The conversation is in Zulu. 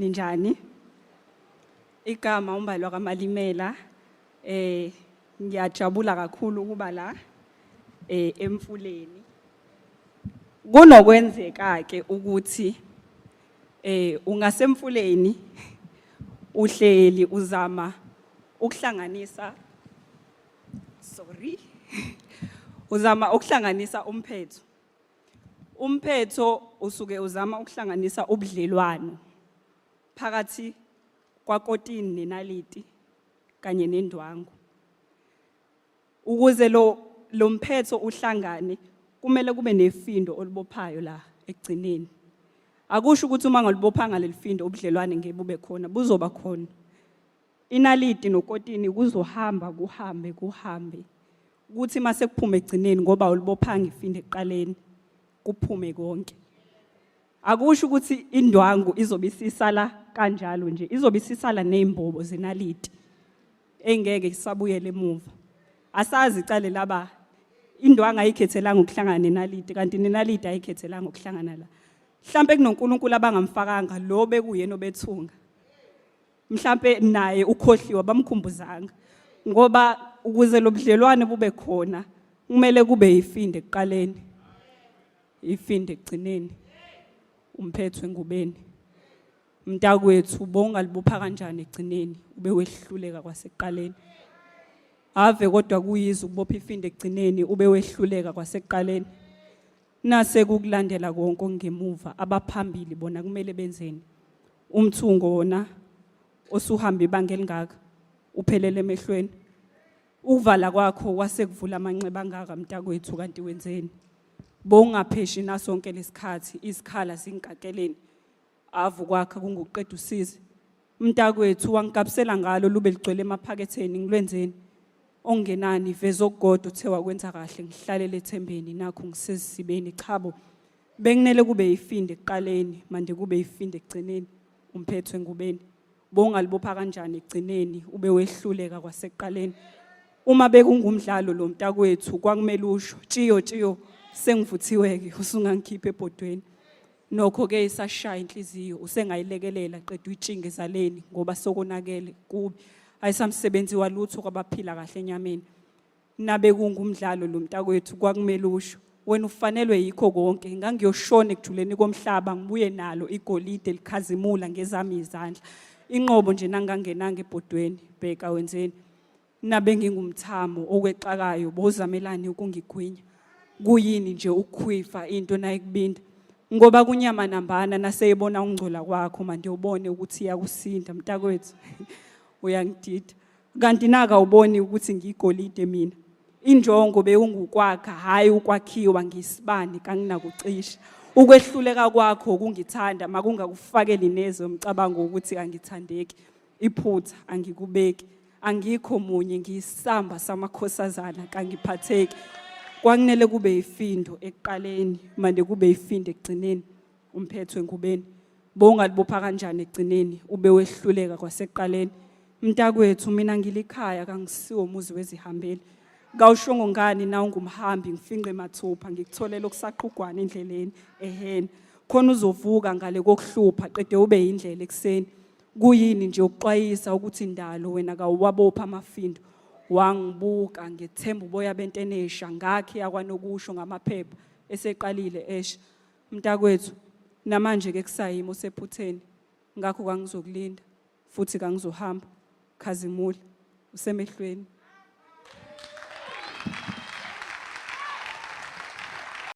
Ninjani? Igama uMbalwa kaMalimela. Ngiyajabula kakhulu ukuba la emfuleni. Kunokwenzeka ke ukuthi ungasemfuleni uhleli uzama ukuhlanganisa, sorry, uzama ukuhlanganisa umphetho. Umphetho usuke uzama ukuhlanganisa ubudlelwano phakathi kwakotini nenaliti kanye nendwangu. Ukuze lo mphetho uhlangane kumele kube nefindo olubophayo la ekugcineni. Akusho ukuthi uma ngalibophanga leli findo ubudlelwane ngeke bube khona, buzoba khona. Inaliti nokotini kuzohamba kuhambe kuhambe. Kuthi mase kuphume ekugcineni ngoba ulibophanga ifindo ekuqaleni kuphume konke. Akusho ukuthi indwangu izobe isisala kanjalo nje, izobe isisala nezimbobo zenaliti engeke isabuyele emuva. Asazi icale laba indwangu ayikhethelanga ukuhlangana nenaliti kanti nenaliti ayikhethelanga ukuhlangana la. Mhlambe kunoNkulunkulu abangamfakanga lo bekuyena obethunga. Mhlambe naye ukhohliwe bamkhumbuzanga ngoba ukuze lobudlelwane bube khona kumele kube ifinde ekuqaleni, ifinde ekugcineni, umphethwe engubeni. Mntakwethu ubongalibopha kanjani ekugcineni ube wehluleka kwasekuqaleni? Ave kodwa kuyiza ukubopha ifinde ekugcineni ube wehluleka kwasekuqaleni. Nase kukulandela konke okungemuva, abaphambili bona kumele benzeni? Umthungo wona osuhamba ibanga elingaka uphelele emehlweni. Ukuvala kwakho kwase kuvula amanxeba angaka mntakwethu, kanti wenzeni? Bowungapheshi nasonke lesikhathi izikhala zingakeleni. Avu kwakha kungukuqeda usizi. Mntakwethu wangigabisela ngalo lube ligcwele emaphaketheni, ngilwenzeni? Ongenani veza okukodwa uthe wakwenza kahle, ngihlalele ethembeni nakho ngisezisibeni. Chabo, bekunele kube ifinde ekuqaleni, mande kube ifinde ekugcineni, umphethwe engubeni. Bowungalibopha kanjani ekugcineni ube wehluleka kwasekuqaleni? Uma bekungumdlalo lo mntakwethu kwakumele usho tshiyo tshiyo, sengivuthiwe-ke usungangikhipha ebhodweni. Nokho ke isashaya inhliziyo usengayilekelela qeda uyitshinge ezaleni ngoba sokonakele kubi, ayisamsebenzi walutho kwabaphila kahle enyameni. Nabe kungumdlalo lo mntakwethu kwakumele usho wena ufanelwe yikho konke, ngangiyoshona ekujuleni komhlaba ngibuye nalo igolide likhazimula ngezami izandla. Inqobo nje nangangenanga ebhodweni, bheka wenzeni. Nabe ngingumthamo okwexakayo bozamelani ukungigwinya? Kuyini nje ukukhwifa into nayikubinda? Ngoba kunyama nambana naseyibona ukungcola kwakho manje ubone ukuthi iyakusinda mntakwethu. Uyangidida. Kanti naka uboni ukuthi ngiyigolide mina. Injongo bewungukwakha hhayi ukwakhiwa, ngisibani kanginakucisha. Ukwehluleka kwakho ukungithanda makungakufakeli neze umcabango wokuthi angithandeki. Iphutha angikubeki, angikho munye, ngiyisamba samakhosazana kangiphatheki. Kwakunele kube ifindo ekuqaleni manje kube ifindo ekugcineni, umphethwe engubeni. Bowungalibopha kanjani ekugcineni ube wehluleka kwasekuqaleni? Mntakwethu mina ngilikhaya kangisiwo umuzi wezihambeli. Kawushongo ngani na ungumhambi ngifinqe mathupha ngikutholela okusaqhugwana endleleni ehena. Khona uzovuka ngale kokuhlupha qede ube yindlela ekuseni. Kuyini nje ukuxwayisa ukuthi ndalo wena kawuwabopha amafindo? Wangibuka ngethemba uboya bentenesha ngakhe yakwanokusho ngamaphepha eseqalile esha. Mntakwethu namanje ke kusayimo osephutheni, ngakho kangizokulinda futhi kangizohamba. Khazimula usemehlweni.